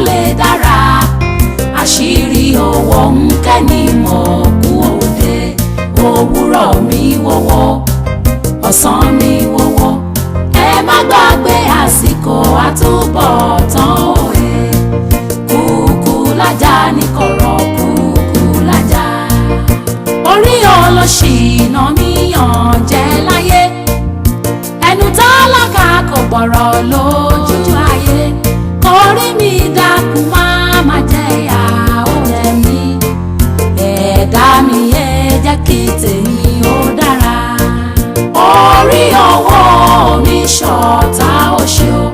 lè dára. Àṣírí owó ń kẹ́ni mọ̀ kú òde. Òwúrọ̀ mi wọ́wọ́, ọ̀sán mi wọ́wọ́. Ẹ má gbàgbé àsìkò àtúbọ̀tán òye. Kúkú lájà ní kọ̀rọ̀, kúkú lájà. Orí olóṣì náà níyàn jẹ́ láyé. Ẹnu tálákà kò gbọ̀rọ̀ lójú ayé. Orí mi dákun má má jẹ́ ìyà ó jẹ mí. Ẹ̀dá mi ẹ jẹ́ kí tèmi ó dára. Orí ọwọ́ mi ṣọ̀tá òṣì o.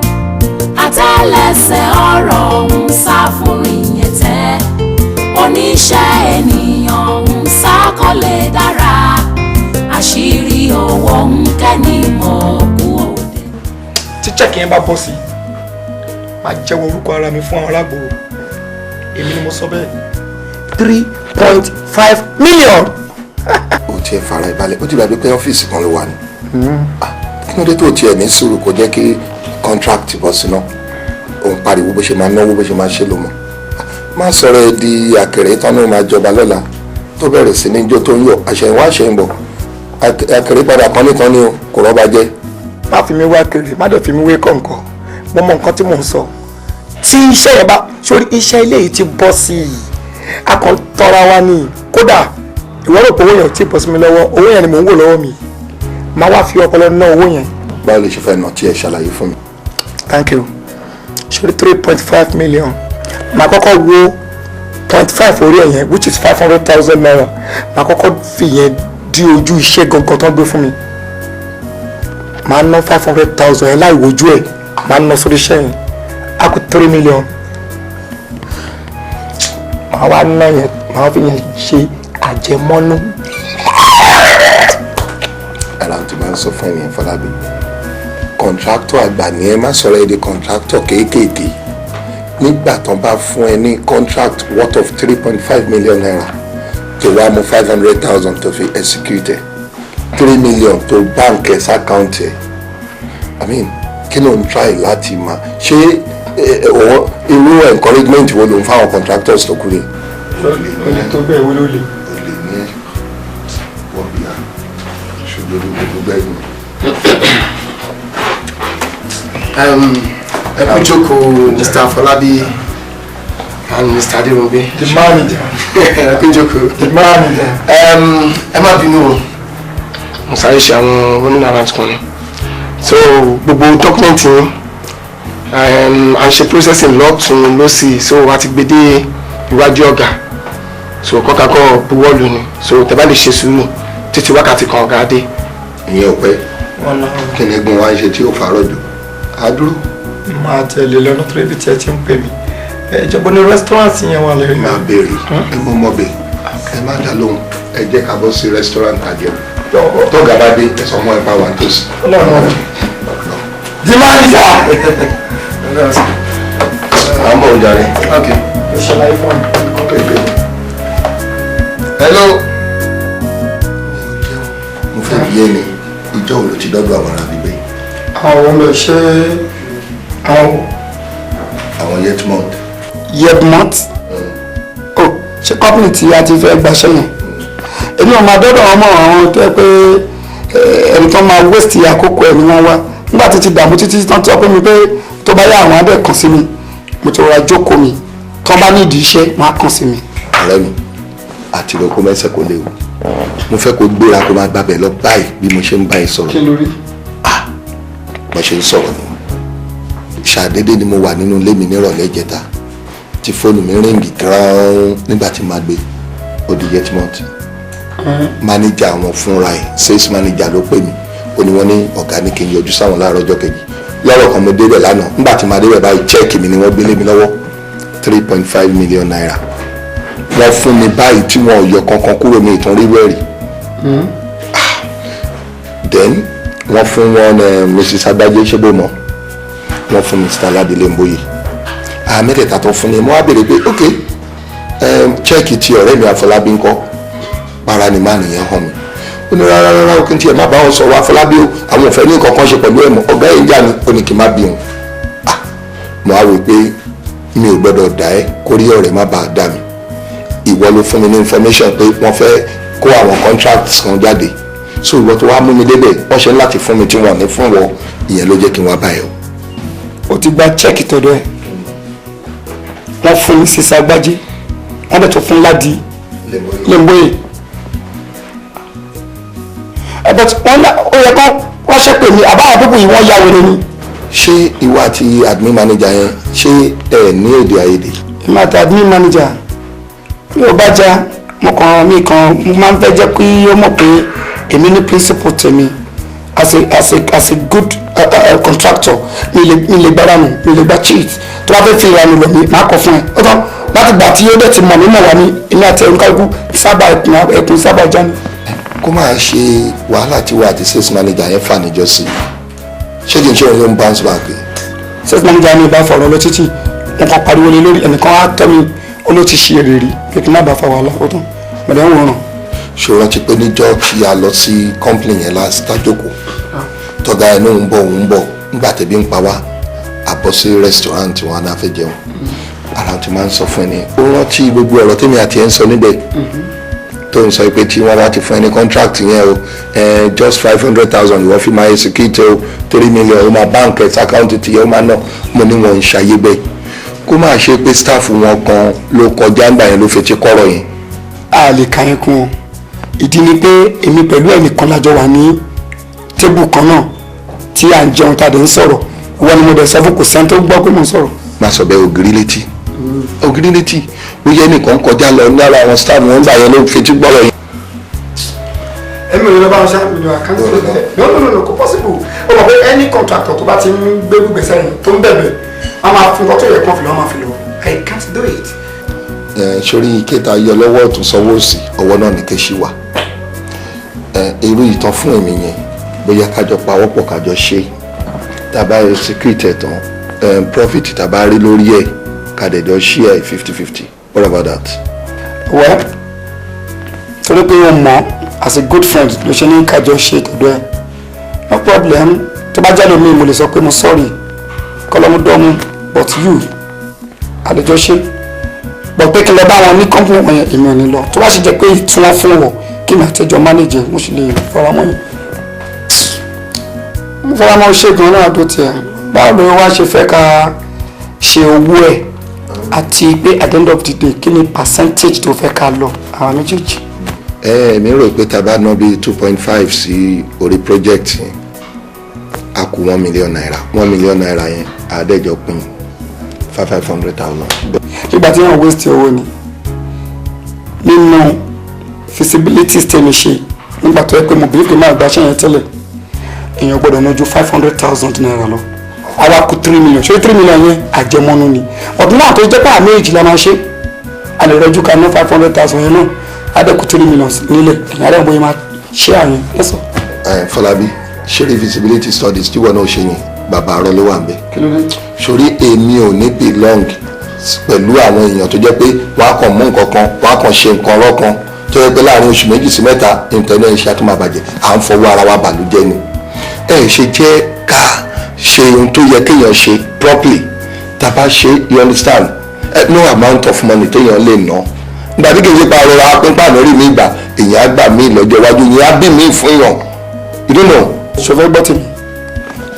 Àtẹ́lẹsẹ̀ ọ̀rọ̀ ń sá fún ìyẹn tẹ́. Oníṣẹ́ ènìyàn ń sá kó lè dára. Àṣírí owó ń kẹ́ni mọ̀ kú òde. Tí check yẹn bá bọ́ sí, máa jẹ́wọ́ orúkọ ara mi fún àwọn alágbòho. Èmi ni mo sọ bẹ́ẹ̀, 3.5 million. Ó tiẹ̀ fara ìbalẹ̀, ó ti gbàgbé pé ọ́fíìsì kan ló wà ní. Ah, kí ló dé tó tiẹ̀ ní sùúrù kó jẹ́ kí contract bọ́ sí náà? Òun pariwo bó ṣe máa náwó, bó ṣe máa ṣe ló mọ̀. Ah, má sọ̀rọ̀ ẹ di àkèrè tán ní ó máa jọba lọ́la, tó bẹ̀rẹ̀ sí ní jó tó ń yọ. Àṣẹ̀yìnwá àṣẹ̀yìnbọ̀, àkèrè padà kan nìkan ni o, kò rọ́ba jẹ́. Má fi mi wá kiri, má dẹ̀ fi mi wé kọ̀ǹkọ̀. Mo mọ nǹkan tí mò ń sọ. Tí iṣẹ́ yẹn bá sórí, iṣẹ́ ilé yìí ti bọ́ sí i, a kàn tọ́ra wa ní. Kódà ìwọ rò pé owó yẹn ò tí ì bọ́ sí mi lọ́wọ́. Owó yẹn ni mò ń wò lọ́wọ́ mi. Máa wá fi ọpọlọ ná owó yẹn. Báwo lè ṣe fẹ́ nà tí ẹ ṣàlàyé fún mi? Thank you. Sórí 3.5 million, màá kọ́kọ́ wo 0.5 orí ẹ̀ yẹn, which is ₦500,000. Màá kọ́kọ́ fi yẹn di ojú iṣẹ́ gangan tó ń gbé fún mi. Màá ná 500,000 yẹn láì wojú ẹ̀. Màá ná sórí iṣẹ́ yẹn, á kù 3 million. Màá wá ná yẹn, màá fi yẹn ṣe àjẹmọ́nú. Ara tí máa ń sọ fún ènìyàn, Fọlábí, contractor àgbà ni ẹ. Má sọ̀rọ̀ èdè contractor kéékèèké. Nígbà tán bá fún ẹ ní contract worth of ₦3.5 million, tó wá mú 500,000 tó fi execute ẹ, 3 million tó bank ẹ s'account ẹ, I mean, kí ló ń try láti máa ṣe? Irú encouragement wo ló ń fáwọn contractors tó kúrè? Olè tó bẹ́ẹ̀ wo ló lè. Olè ní ẹ, wọ́n bí i ṣùgbọ́n gbogbo gbẹ́yìn. Ẹ kú jókòó, Mr. Afọlábí and Mr. Adéròǹgbé. The manager. Ẹ kú jókòó. The manager. Ẹ má bínú o, mo sáré ṣe àwọn running around kan ni. So gbogbo document yín, à ń ṣe processing lọ́tún lọ́sì, so a ti gbé dé iwájú ọ̀gá, so kọ́kàkọ́ buwọ́lù ni. So tẹ́ bá lè ṣe sùúrù títí wákàtí kan, ọ̀gá dé. Ìyẹn ò pẹ́. Wọn náà. Kí ni egun wa ń ṣe tí ó fàárọ̀ jù á dúró? Máa tẹ̀lé lọ́nà tó ibi tí ẹ ti ń pè mí. Ẹ jọ̀bọ́ ní restaurant yẹn wà lẹ́yìn. Máa béèrè, ẹ mọ mọ bẹ, ẹ má dá lóhùn. Ẹ jẹ́ ká bọ́ sí restaurant àjẹun. Tọ́gà bá dé, ẹ sọ mọ́ ẹ bá wà nítòsí. Ọlọ́run, the manager. À ń bọ̀ jàre. Okay. Ẹ ṣàlàyé fún mi. Hello. Mo fẹ́ bí ẹni ìjọ wo ló ti dọ́dọ̀ àwọn ará bíbẹ́ yìí? Àwọn ọmọ ṣe àwọn. Àwọn Yetmont. Yebmont? Oh, ṣe company tí a ti fẹ́ gbaṣẹ́ yẹn? Èmi ò máa dọ́dọ̀ ọmọ àwọn tó yẹ pé ẹni tó máa waste àkókò ẹ̀ ni wọ́n wá. Nígbà tí ti dààmú títí tán tí wọ́n pè mí pé tó bá yá, àwọn abẹ́ kàn sí mi. Mo ti rọra jókòó mi. Tó bá nídìí iṣẹ́, wọ́n á kàn sí mi. Ọ̀rẹ́ mi, àti lọ kó mẹ́sẹ̀ kó léwu. Mo fẹ́ kó gbéra, kó máa gbàbẹ̀ lọ báyìí bí mo ṣe ń bá ẹ sọ̀rọ̀. Kí ló rí? Mo ṣe ń sọ̀rọ̀ ni, ṣàdédé ni mo wà nínú ilé mi nírọ̀lẹ́ ìjẹta tí fóònù mi ring gan-an. Nígbà tí màá gbé, ó di Yetmont. Mánéjà àwọn fúnra ẹ̀, sales manager ló pè mí. Ó ní wọ́n ní ọ̀gá ní kí n yọjú sáwọn láàárọ̀ ọjọ́ kejì. Lọ́rọ̀ kan, mo débẹ̀ lánàá. Nígbà tí màá débẹ̀ báyìí, check mi ni wọ́n gbélé mi lọ́wọ́, ₦3.5 million. Wọ́n fún mi báyìí tí wọ́n ò yọ kankan kúrò ní ìtàn rí wẹ̀rì. Then wọ́n fún wọn Mrs. Agbájé ṣébòmọ́, wọ́n fún Mr. Aládélé Mbóyè. Àwọn mẹ́tẹ̀ẹ̀ta tó fún mi, mo wá béèrè pé ok, check ti ọ̀rẹ́ mi Àfọlábí ńkọ́? Para ni máà nìyẹn hàn mí. Ó ní rárá rárá o, kí n tiẹ̀ má bá wọn sọ̀rọ̀ Àfọlábí o, àwọn ò fẹ́ ní nǹkan kan ṣe pẹ̀lú ẹ̀ mọ́. Ọ̀gá yìí ń jà ní, ó ní kí n má bí òun. Ah, mo á wò pé Mi ò gbọ́dọ̀ dá ẹ kórí ọ̀rẹ́ má bàa dá mi. Ìwọ ló fún mi ní information pé wọ́n fẹ́ kó àwọn contracts kan jáde, so ìwọ tó wá mú mi débẹ̀, wọ́n ṣe ń láti fún mi tí wọ́n ní fún wọ. Ìyẹn ló jẹ́ kí n wá báyìí o. O ti gba cheque tọ̀dọ̀ ẹ̀, wọ́n fún mi sísá gbájí, wọ́n dẹ̀ tó fún Ládì Lẹ́mbóyè ẹ, but wọ́n ó yẹ kó wọ́n ṣe pè mí. Àbáwọn pípọ̀ yìí, wọ́n ya wèrè ni. Ṣé ìwọ àti admin manager yẹn, ṣé ẹ ní èdè àìyedè? Èmi àti admin manager mi ò bá já. Mo kàn mí kan, mo máa ń fẹ́ jẹ́ kí ó mọ̀ pé èmi ní principle tèmi as a good contractor. Mi lè gbára nù, mi lè gba cheat. Tó bá fẹ́ fi ìlànà lọ mi, máa kọ fún ẹ. Ó tán. Láti gbà tí ó dẹ̀ ti mọ̀ mí mọ̀ wá ní, èmi àti ẹ̀rù kálukú sábà ẹkùn ẹkùn sábà já ni. Kó máa ṣe wàhálà tí wà àti sales manager yẹn fà níjọ́sí, ṣé kí n ṣe òun ló ń bounce back yìí? Sales manager mi bá fọ̀rọ̀ lọ títì, wọn kàn pariwo lé lórí. Ẹnìkan á tọ́ mi, ó ló ti ṣe èrè rí pé kí n má bàa fa wàhálà. Ó tán, mọ̀lẹ́ ń wòran. Ṣé o rántí pé níjọ́ tí a lọ sí company yẹn last, tájókòó tọ́gá ẹ̀ ní òun bọ̀, òun bọ̀, nígbà tẹ̀bí ń pa wá, a bọ́ sí restaurant wọn náà fẹ́ jẹun, ara tí máa ń sọ fún ẹni, ó rántí gbogbo ọ̀rọ̀ tèmi àti ẹ̀ ń sọ níbẹ̀, tó ń sọ pé tí wọ́n bá ti fún ẹ ní contract yẹn o, just 500,000 ìwọ fi máa execute o, 3 million ó máa bank ẹ̀ account tiẹ̀, ó máa ná. Mo ní wọn ń ṣayé bẹ́ẹ̀. Kó máa ṣe pé staff wọn kan ló kọjá ńgbà yẹn ló fetí kọ́rọ̀ yẹn. A lè ka yẹn kún o. Ìdí ni pé èmi pẹ̀lú ẹnìkan lájọ wà ní table kan náà tí à ń jẹun, tá a dẹ̀ ń sọ̀rọ̀. Ìwọ ni mo dẹ̀ sọ fún, kò sẹ́ni tó gbọ́ pé mo ń sọ̀rọ̀. Má sọ bẹ́ẹ̀. Ògiri létí, ògiri létí. Bóyá ẹnìkan kọjá lọ lára àwọn staff wọn gbà yẹn ló fetí gbọ́rọ̀ yẹn. Èmi ò lè lọ bá wọn ṣá, mi ò àkáǹtì. No, no, no, no, kò possible. Ó mọ̀ pé any contractor tó bá ti ń gbé gbèsè yẹn, tó ń bẹ̀bẹ̀, wọ́n máa fi nǹkan tó yẹ kán fi lọ́, wọ́n máa fi lọ. I can't do it. Ẹ sórí kéta yọ lọ́wọ́ ọ̀tún sọ́wọ́ òsì, ọwọ́ náà ní kéṣì wà. Ẹ irú ìtàn fún èmi yẹn, bóyá kájọ pawọ́pọ̀, kájọ ṣe, tàbá execute ẹ̀ tán, profit tàbá rí lórí ẹ̀, kàdẹ̀jọ share 50-50. What about that? Well, torí pé o mọ̀ as a good friend ló ṣe ní kájọ ṣe tọ̀dọ̀ ẹ̀, no problem. Tó bá jáde mi, mo lè sọ pé mo sorry, kọ́lọ́mú dọ́mú, but you àlejò ṣe. But pé kí n lọ bá wọn ní company wọn yẹn, èmi ò ní lọ. Tó bá ṣe jẹ́ pé tí wọ́n fún wọ kí mi àtẹ́jọ́ manage, mo sì lè fara mọ́ yẹn, mo fara mọ́. Ṣé gan náà tó tiẹ̀, báwo ló wá ṣe fẹ́ ká ṣe owó ẹ̀, àti pé at the end of the day, kí ni percentage tó fẹ́ ká lọ àwọn méjèèjì? Ẹ mi rò pé tá a bá ná bíi 2.5 sí orí project yẹn, a kù ₦1 million. ₦1 million yẹn, àádẹ́jọ pín 500,000. Ìgbà tí wọ́n waste owó ni. Nínú feasibility tèmi ṣe nígbà tó yẹ pé mo believe pé máa gba ṣẹ́yìn tẹ́lẹ̀, èèyàn gbọ́dọ̀ ná ju ₦500,000 lọ. Àwa kù 3 million. Ṣé 3 million yẹn àjẹmọ́nú ni? Ọdún náà tó jẹ́ pé àmì èjì la máa ṣe, a lè rọjú ká ná 500,000 yẹn náà, á dẹ̀ kù 3 million nílẹ̀. Èèyàn rẹ̀ bóyá máa ṣe àyẹn lẹ́sọ̀. Ẹ Fọlábí, ṣé feasibility studies tí wọn náà ṣe yẹn, bàbá arọ ló wà ń bẹ. Kí ló dé? Sórí èmi ò ní belong pẹ̀lú àwọn èèyàn tó jẹ́ pé wọ́n á kàn mú nǹkan kan, wọ́n á kàn ṣe nǹkan ọlọ́kan tó jẹ́ pé láàrin oṣù 2 sí 3, internet iṣẹ́ á tún máa bàjẹ́. À ń fọwọ́ ara wa bàlújẹ́ ni. Ẹ ṣe jẹ́ ká ṣe ohun tó yẹ kéèyàn ṣe properly. Tá a bá ṣe, you understand, no amount of money téèyàn lè ná nígbà tí kì í ṣe pa ọ̀rọ̀ apínpà lórí mi ìgbà èèyàn á gbà mí lọ́jọ́ iwájú yẹn, á bí mi fún yàn, you don't know. Ṣọfẹ́ gbọ́ tèmi?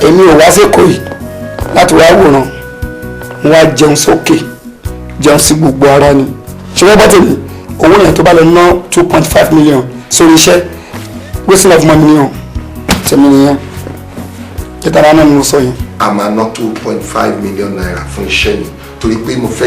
Èmi ò wá sékòó yìí láti wá wòran. Mo wá jẹun sókè, jẹun sí gbogbo ara ni. Ṣọfẹ́ gbọ́ tèmi? Owó yẹn, tó bá lọ ná 2.5 million sórí iṣẹ́, wasting of money ni o. Tèmi nìyẹn, títara náà ni mo sọ yẹn. A máa ná ₦2.5 million fún iṣẹ́ yìí torí pé mo fẹ́.